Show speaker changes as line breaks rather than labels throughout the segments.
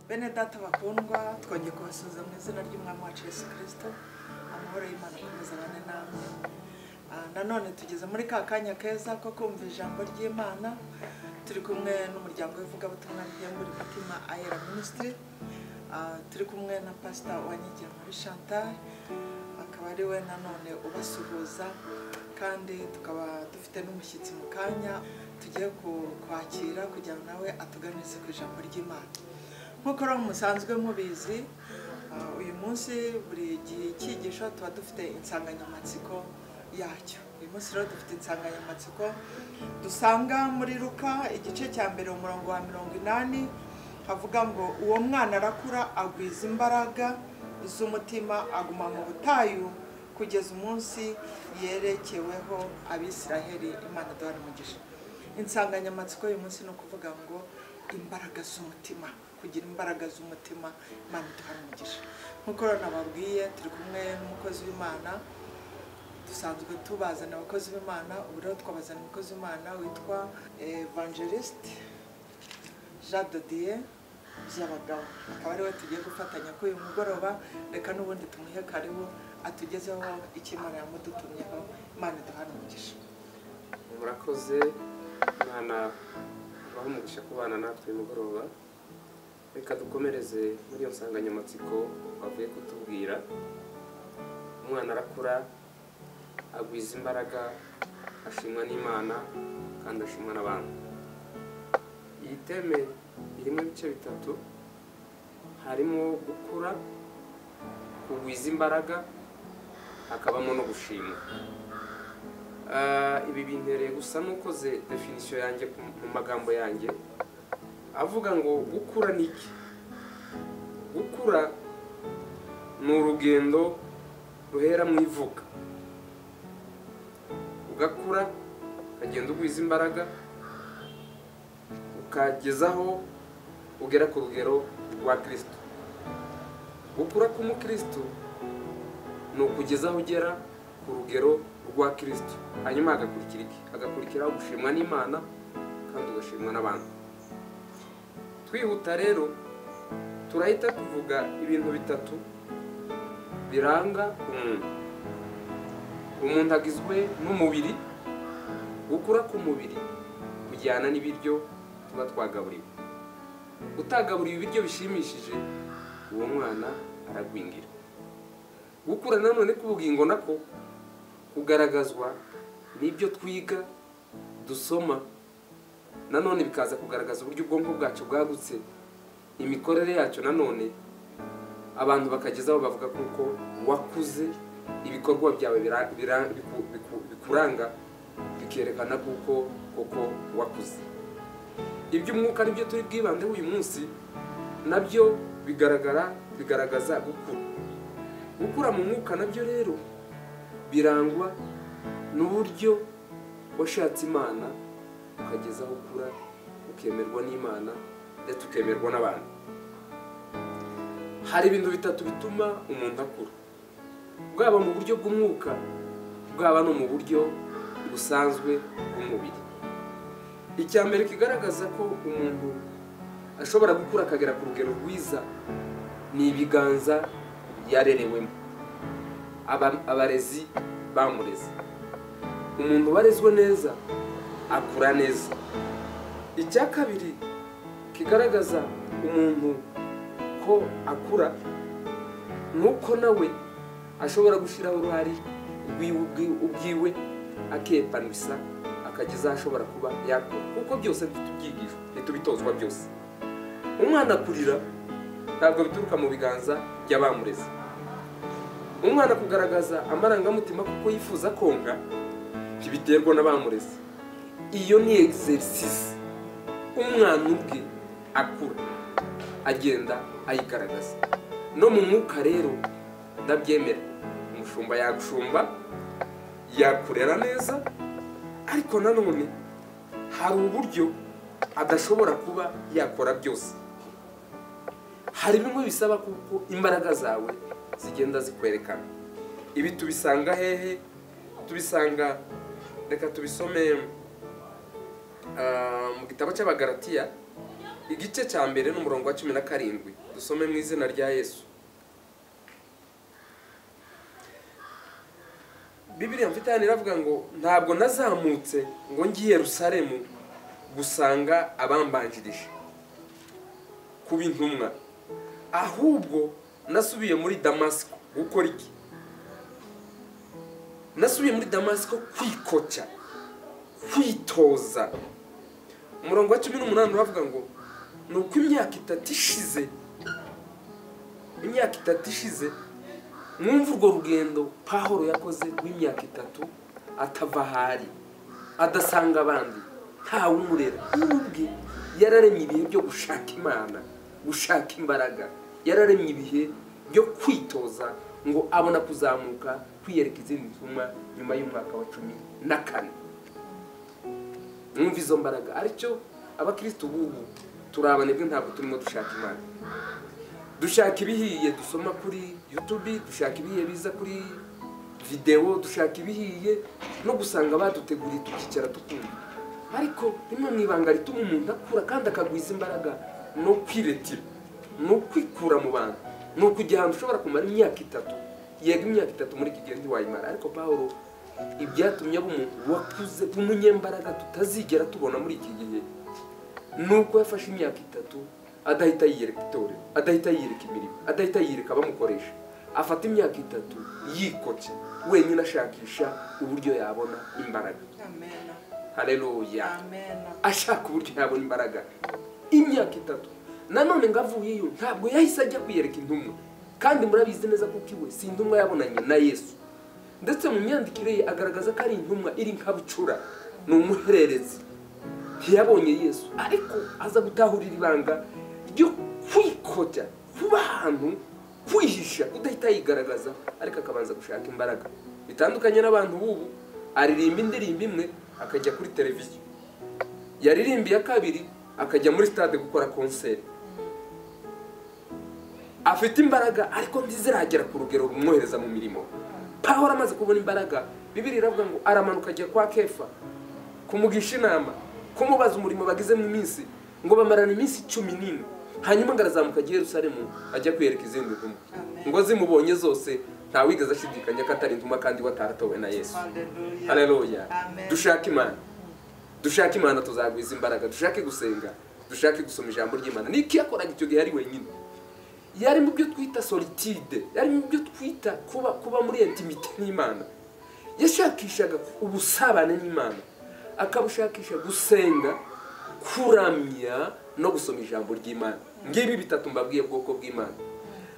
Bene data bakundwa, twongeye kubasuhuza mu izina ry'Umwami wacu Yesu Kristo. Amahoro y'Imana akomeze abane namwe. Nanone tugeze muri ka kanya keza ko kumva ijambo ry'Imana. Turi kumwe n'umuryango w'ivugabutumwa Rihembura Imitima Ayera Ministry. Turi kumwe na Pastor Uwanyigira muri Chantal, akaba ari we nanone ubasuhuza, kandi tukaba dufite n'umushyitsi mu kanya tugiye kwakira kugira ngo nawe atuganirize ku ijambo ry'Imana. Nk'uko rero musanzwe mubizi, uyu munsi buri gihe icyigisho tuba dufite insanganyamatsiko yacyo. Uyu munsi rero dufite insanganyamatsiko dusanga muri Luka igice cya mbere umurongo wa 80, havuga ngo uwo mwana arakura agwiza imbaraga z'umutima, aguma mu butayu kugeza umunsi yerekeweho Abisiraheli. Imana iduhe umugisha. Insanganyamatsiko y'uyu munsi ni ukuvuga ngo imbaraga z'umutima, kugira imbaraga z'umutima. Imana iduhe umugisha. Nk'uko rero nababwiye, turi kumwe n'umukozi w'Imana. Dusanzwe tubazana abakozi b'Imana, ubu rero twabazana umukozi w'Imana witwa Evangeliste Jean de Dieu Byabagabo, akaba ariwe tugiye gufatanya kuri uyu mugoroba. Reka n'ubundi tumuhe karibu atugezeho icyo Imana yamudutumyeho. Imana iduhe umugisha.
Murakoze. Imana ibahe umugisha kubana natwe uyu mugoroba. Reka dukomereze muri iyo nsanganyamatsiko bavuye kutubwira. Umwana arakura agwiza imbaraga, ashimwa n'Imana kandi ashimwa n'abantu. Iyi teme irimo ibice bitatu, harimo gukura, kugwiza imbaraga, hakabamo no gushimwa. Ibi bintereye gusa n'ukoze definisiyo yanjye mu magambo yanjye avuga ngo gukura ni iki? Gukura ni urugendo ruhera mu ivuka, ugakura ukagenda ugwiza imbaraga ukagezaho ugera ku rugero rwa Kristo. Gukura k'umukristo ni ukugezaho ugera ku rugero rwa Kristo, hanyuma hagakurikira iki? Hagakurikiraho gushimwa n'Imana kandi ugashimwa n'abantu. Twihuta rero turahita tuvuga ibintu bitatu biranga umuntu. Umuntu agizwe n'umubiri. Gukura k'umubiri kujyana n'ibiryo tuba twagaburiwe. Utagaburiwe ibiryo bishimishije, uwo mwana aragwingira. Gukura nanone k'ubugingo nako kugaragazwa n'ibyo twiga, dusoma, nanone bikaza kugaragaza uburyo ubwonko bwacu bwagutse, imikorere yacyo. Nanone abantu bakagezaho bavuga kuko wakuze, ibikorwa byawe bikuranga, bikerekana kuko koko wakuze. Iby'umwuka nibyo turi bwibandeho uyu munsi, nabyo bigaragara, bigaragaza gukura. Gukura mu mwuka nabyo rero birangwa n'uburyo washatse Imana ukageza aho ukura, ukemerwa n'Imana ndetse ukemerwa n'abantu. Hari ibintu bitatu bituma umuntu akura, bwaba mu buryo bw'umwuka, bwaba no mu buryo busanzwe bw'umubiri. Icya mbere kigaragaza ko umuntu ashobora gukura akagera ku rugero rwiza ni ibiganza yarerewemo, abarezi bamureze. Umuntu warezwe neza akura neza. Icya kabiri kigaragaza umuntu ko akura nuko nawe ashobora gushyiraho uruhare ubwiwe, akepanisa, akageza ashobora kuba yakora, kuko byose ntitubyigishwa, ntitubitozwa byose. Umwana kurira ntabwo bituruka mu biganza by'abamureze. Umwana kugaragaza amarangamutima kuko yifuza konka ntibiterwa n'abamureze. Iyo ni exercice umwana ubwe akura agenda ayigaragaza. No mu mwuka rero ndabyemera, umushumba yagushumba, yakurera neza, ariko nanone hari uburyo adashobora kuba yakora byose. Hari bimwe bisaba kuko imbaraga zawe zigenda zikwerekana. Ibi tubisanga hehe? Tubisanga, reka tubisome mu gitabo cy'Abagalatiya igice cya 1 n'umurongo wa 17, dusome mu izina rya Yesu. Bibiliya mfite hano iravuga ngo ntabwo nazamutse ngo ngiye Yerusalemu gusanga abambanjirije kuba intumwa, ahubwo nasubiye muri Damasiko gukora iki? Nasubiye muri Damasiko kwikoca, kwitoza. Umurongo wa 18 uravuga ngo nuko imyaka 3 ishize, imyaka 3 ishize, mwumva urwo rugendo Pawulo yakoze rw'imyaka 3 atava ahari, adasanga abandi, ntawe umurera. Ubwe yararemye ibihe byo gushaka Imana, gushaka imbaraga, yararemye ibihe byo kwitoza ngo abona kuzamuka kwiyereka izindi ntumwa nyuma y'umwaka wa 14. Mwumva izo mbaraga. Aricyo abakristo bubu turabanebwe, ntabwo turimo dushaka Imana. Dushaka ibihiye dusoma kuri YouTube, dushaka ibihiye biza kuri video, dushaka ibihiye no gusanga baduteguriye tukicara tukumva. Ariko rimwe mu ibanga rituma umuntu akura kandi akagwiza imbaraga no kwiretira, no kwikura mu bantu, no kujya ahantu ushobora kumara imyaka 3. Yego imyaka 3 muri iki gihe ntiwayimara, ariko Pawulo ibyatumye aba umuntu wakuze w'umunyembaraga tutazigera tubona muri iki gihe, nuko yafashe imyaka 3 adahita yiyereka itorero, adahita yiyereka imirimo, adahita yiyereka abamukoresha. Afata imyaka 3 yikoce wenyine ashakisha uburyo yabona imbaraga.
Amen.
Haleluya.
Amen.
Ashaka uburyo yabona imbaraga imyaka 3. Nanone ngavuyeyo ntabwo yahise ajya kwiyereka intumwa, kandi murabizi neza kuko iwe si intumwa yabonanye na Yesu. Ndetse mu myandikire ye agaragaza ko ari intumwa iri nka bucura, ni umuhererezi, ntiyabonye Yesu. Ariko aza gutahurira ibanga ryo kwikota, kuba ahantu, kwihisha, kudahita yigaragaza, ariko akabanza gushaka imbaraga. Bitandukanye n'abantu bubu, aririmba indirimbo imwe akajya kuri televiziyo, yaririmbiye ya kabiri akajya muri stade gukora concert. Afite imbaraga ariko ntiziragera ku rugero rumwohereza mu mirimo. Pawulo amaze kubona imbaraga, Bibiliya iravuga ngo aramanuka ajya kwa Kefa kumugisha inama, kumubaza umurimo bagize mu minsi, ngo bamarana iminsi 14. Hanyuma ngo arazamuka ajya i Yerusalemu ajya kwiyereka izindi ntumwa. Ngo zimubonye zose ntawigeze ashidikanya ko atari intumwa kandi wataratowe na Yesu. Haleluya. Dushaka Imana, dushaka Imana tuzagwiza imbaraga, dushake gusenga, dushake gusoma ijambo ry'Imana. Niki yakoraga icyo gihe ari wenyine? Yari mu byo twita solitude, yari mu byo twita kuba muri intimité n'Imana. Yashakishaga ubusabane n'Imana, akabushakisha gusenga, kuramya no gusoma ijambo ry'Imana. Ngibi bitatu mbabwiye bwoko bw'Imana.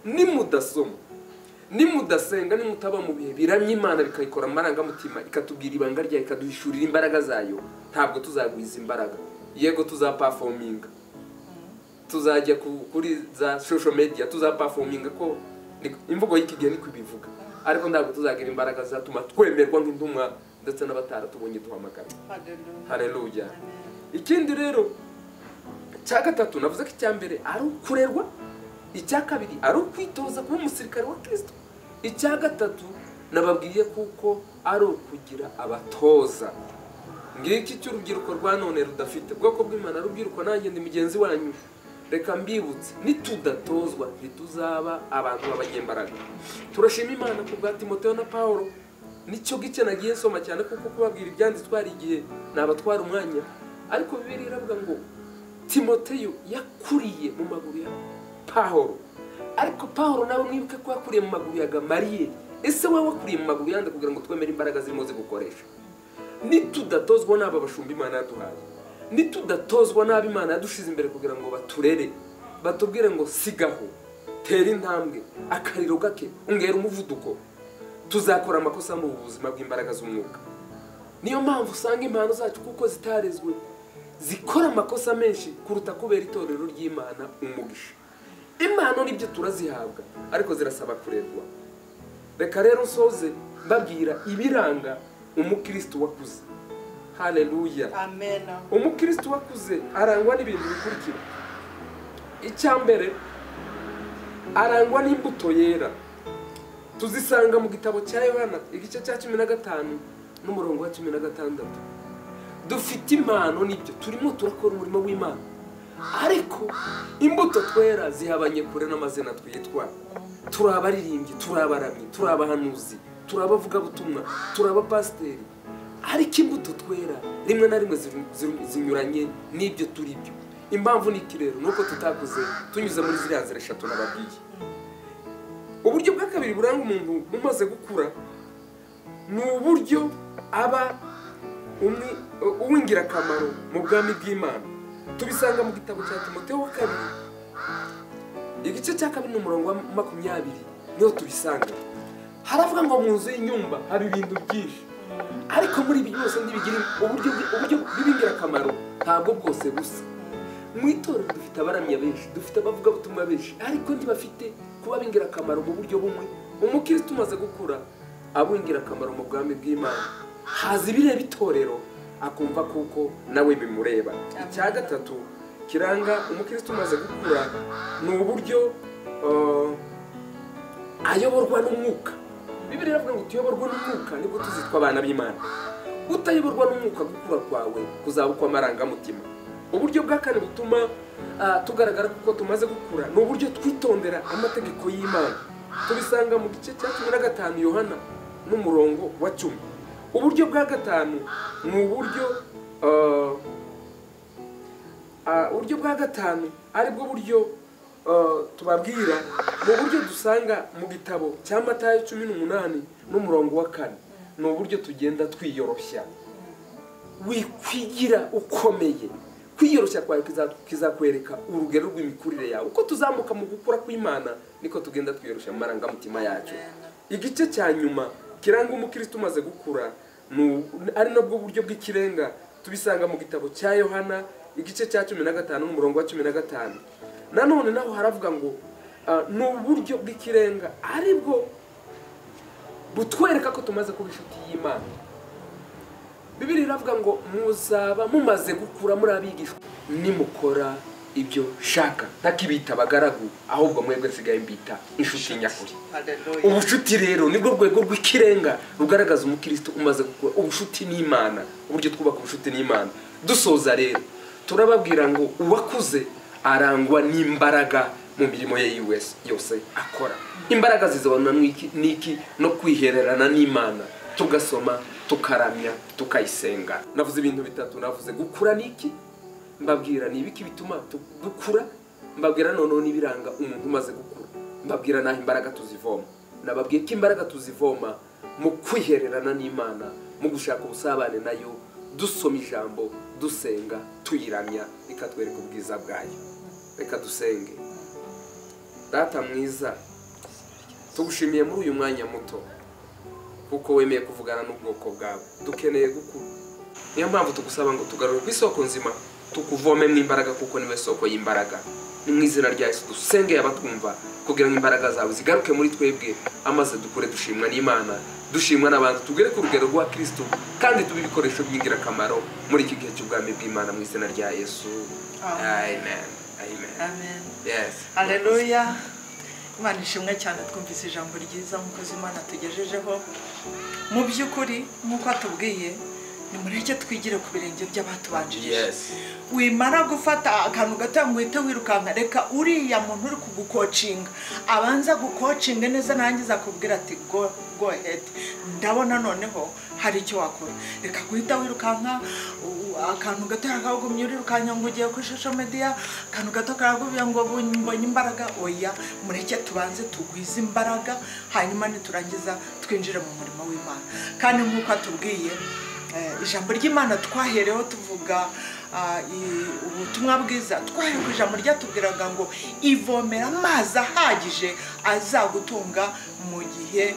Nimudasoma, nimudasenga, nimutaba mu bihe biramya Imana bikayikora amarangamutima, ikatubwira ibanga ryayo, ikaduhishurira imbaraga zayo, ntabwo tuzagwiza imbaraga. Yego tuzaperforminga, tuzajya kuri za social media, tuzaperforminga ko imvugo y'iki gihe niko ibivuga, ariko ntabwo tuzagira imbaraga zatuma twemerwa nk'intumwa ndetse n'abataratubonye duhamagara. Haleluya. Ikindi rero cya gatatu navuze ko icya mbere ari ukurerwa, icya kabiri ari ukwitoza kuba umusirikare wa Kristo, icya gatatu nababwiye kuko ari ukugira abatoza. Ngiki cy'urubyiruko rwa none rudafite. Bwoko bw'Imana, rubyiruko nanjye ndi mugenzi wanyu, reka mbibutse, nitudatozwa ntituzaba abantu b'abanyembaraga. Turashima Imana ku bwa Timoteyo na Pawulo. Nicyo gice nagiye nsoma cyane kuko kubabwira ibyanditswe ari igihe nabatwara umwanya, ariko Bibiliya iravuga ngo Timoteyo yakuriye mu maguru ya Pawulo. Ariko Pawulo nawe mwibuke ko yakuriye mu maguru ya Gamariyeli. Ese wowe wakuriye mu maguru yande kugira ngo twemere imbaraga zirimo zigukoresha? Nitudatozwa n'aba bashumba Imana yaduhaye, nitudatozwa n'aba Imana yadushize imbere kugira ngo baturere, batubwire ngo sigaho, tera intambwe, akariro gake, ongera umuvuduko, tuzakora amakosa mu buzima bw'imbaraga z'umwuka. Niyo mpamvu usanga impano zacu kuko zitarezwe zikora amakosa menshi kuruta kubera itorero ry'Imana umugisha. Impano nibyo turazihabwa, ariko zirasaba kurerwa. Reka rero nsoze mbabwira ibiranga umukristo wakuze. Haleluya.
Amen.
Umukristo wakuze arangwa n'ibintu bikurikira. Icya mbere, arangwa n'imbuto yera. Tuzisanga mu gitabo cya Yohana igice cya 15 n'umurongo wa 16. Dufite impano nibyo, turimo turakora umurimo w'Imana, Ariko imbuto twera zihabanye kure n'amazina twitwa. Turi abaririmbyi, turi abaramyi, turi abahanuzi, turi abavugabutumwa, turi abapasiteri, ariko imbuto twera rimwe na rimwe zinyuranye n'ibyo turi byo. Impamvu ni iki rero? Nuko tutakuze tunyuze muri ziriya nzira eshatu nababwiye. Uburyo bwa kabiri buranga umuntu umaze gukura ni uburyo aba uw'ingirakamaro mu bwami bw'Imana. Tubisanga mu gitabo cya Timoteyo wa kabiri, igice cya 2 n'umurongo wa 20, niho tubisanga. Haravuga ngo mu nzu y'inyumba haba ibintu byinshi, ariko muri ibi byose ntibigira uburyo bw'ingirakamaro, ntabwo bwose busa. Mu itorero dufite abaramya benshi, dufite abavugabutumwa benshi, ariko ntibafite kuba b'ingirakamaro mu buryo bumwe. Umukristo umaze gukura aba ingirakamaro mu bwami bw'Imana, haza ibireba itorero akumva kuko nawe bimureba. Icya gatatu kiranga umukristo umaze gukura ni uburyo ayoborwa n'umwuka. Bibiliya iravuga ngo tuyoborwe n'umwuka nibwo tuzitwa abana b'Imana. Utayoborwa n'umwuka, gukura kwawe kuzaba ukw'amarangamutima. Uburyo bwa kane butuma tugaragara kuko tumaze gukura ni uburyo twitondera amategeko y'Imana. Tubisanga mu gice cya 15 Yohana n'umurongo wa 10. Uburyo bwa gatanu ni uburyo uburyo bwa gatanu aribwo buryo tubabwira, mu buryo dusanga mu gitabo cya Matayo 18 n'umurongo wa 4. Ni uburyo tugenda twiyoroshya. Wikwigira ukomeye, kwiyoroshya kwawe kizakwereka urugero rw'imikurire yawe. Uko tuzamuka mu gukura kw'Imana niko tugenda twiyoroshya mu marangamutima yacu. Igice cya nyuma kiranga umukristo umaze gukura ari nabwo buryo bw'ikirenga, tubisanga mu gitabo cya Yohana igice cya 15 n'umurongo wa 15. Nanone naho haravuga ngo ni uburyo bw'ikirenga aribwo butwereka ko tumaze kuba inshuti y'Imana. Bibiliya iravuga ngo muzaba mumaze gukura muri abigishwa nimukora ibyo shaka, ntakibita abagaragu ahubwo mwebwe nsigaye mbita inshuti nyakuri. Ubucuti rero nibwo rwego rw'ikirenga rugaragaza umukristo umaze gukura, ubucuti n'Imana, uburyo twubaka ubucuti n'Imana. Dusoza rero turababwira ngo uwakuze arangwa n'imbaraga mu mirimo ye yose akora. Imbaraga zizabana n'iki? No kwihererana n'Imana, tugasoma, tukaramya, tukayisenga. Navuze ibintu bitatu, navuze gukura niki, mbabwira ni ibiki bituma dukura, mbabwira noneho n'ibiranga umuntu umaze gukura, mbabwira naho imbaraga tuzivoma. Nababwiye ko imbaraga tuzivoma mu kwihererana n'Imana, mu gushaka ubusabane nayo, dusoma ijambo, dusenga, tuyiramya, ikatwereka ubwiza bwayo. Reka dusenge. Data mwiza, tugushimiye muri uyu mwanya muto kuko wemeye kuvugana n'ubwoko bwawe. Dukeneye gukura, niyo mpamvu tugusaba ngo tugarure ku isoko nzima, tukuvomemo imbaraga kuko niwe soko y'imbaraga. Ni mu izina rya Yesu dusenge abatwumva kugira ngo imbaraga zawe zigaruke muri twebwe, amaze dukure dushimwa n'Imana, dushimwa n'abantu, tugere ku rugero rwa Kristo kandi tube ibikoresho by'ingirakamaro muri iki gihe cy'ubwami bw'Imana mu izina rya Yesu. Amen. Amen.
Amen.
Yes.
Haleluya. Imana ishimwe cyane, twumvise ijambo ryiza umukozi Imana tugejejeho. Mu by'ukuri nk'uko atubwiye, nimureke twigire ku birenge by'abatubanjirije.
Yes.
Wimara gufata akantu gato ngo uhite wirukanka, reka uriya muntu uri kugukocinga abanza gukocinga neza, narangiza akubwira ati go ahead, ndabona noneho hari icyo wakora. Reka guhita wirukanka, akantu gato kakagumya urirukanka ngo ugiye kuri social media, akantu gato karagubya ngo mbonye imbaraga. Oya, mureke tubanze tugwize imbaraga, hanyuma niturangiza twinjire mu murimo w'Imana. Kandi nk'uko atubwiye ijambo ry'Imana twahereho tuvuga ubutumwa bwiza, twaherewe ku ijambo ryatubwiraga ngo ivomera amazi ahagije azagutunga mu gihe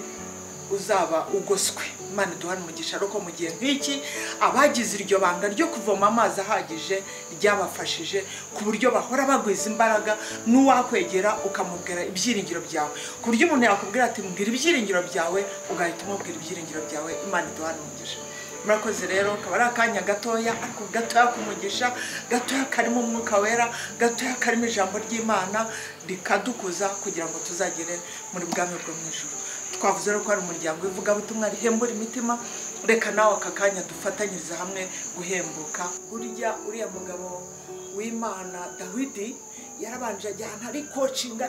uzaba ugoswe. Imana iduhane umugisha ariko mu gihe nk'iki abagize iryo banga ryo kuvoma amazi ahagije ryabafashije ku buryo bahora bagwiza imbaraga, n'uwakwegera ukamubwira ibyiringiro byawe, ku buryo umuntu yakubwira ati mbwira ibyiringiro byawe, ugahita umubwira ibyiringiro byawe. Imana iduhane umugisha. Murakoze rero, kaba ari akanya gatoya ariko gatoya kumugisha, gatoya karimo umwuka wera, gatoya karimo ijambo ry'Imana rikadukuza kugira ngo tuzagere muri bwami bwo mu ijuru. Twavuze rero ko ari umuryango w'ivugabutumwa rihembura imitima, reka nawe aka kanya dufatanyiriza hamwe guhembuka. Burya uriya mugabo w'Imana Dawidi yarabanje ajyana arikocinga,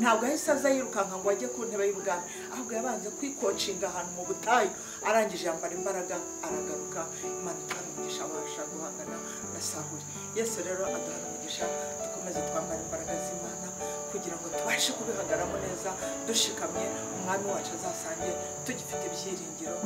ntabwo yahise aza yirukanka ngo ajye ku ntebe y'ubwami, ahubwo yabanze kwikocinga ahantu mu butayu, arangije yambara imbaraga aragaruka. Imana iduha umugisha abasha guhangana na Sawuli. Yesu rero aduha umugisha, dukomeze twambara imbaraga z'Imana kugira ngo tubashe kubihagaramo neza dushikamye, umwami wacu azasange tugifite ibyiringiro.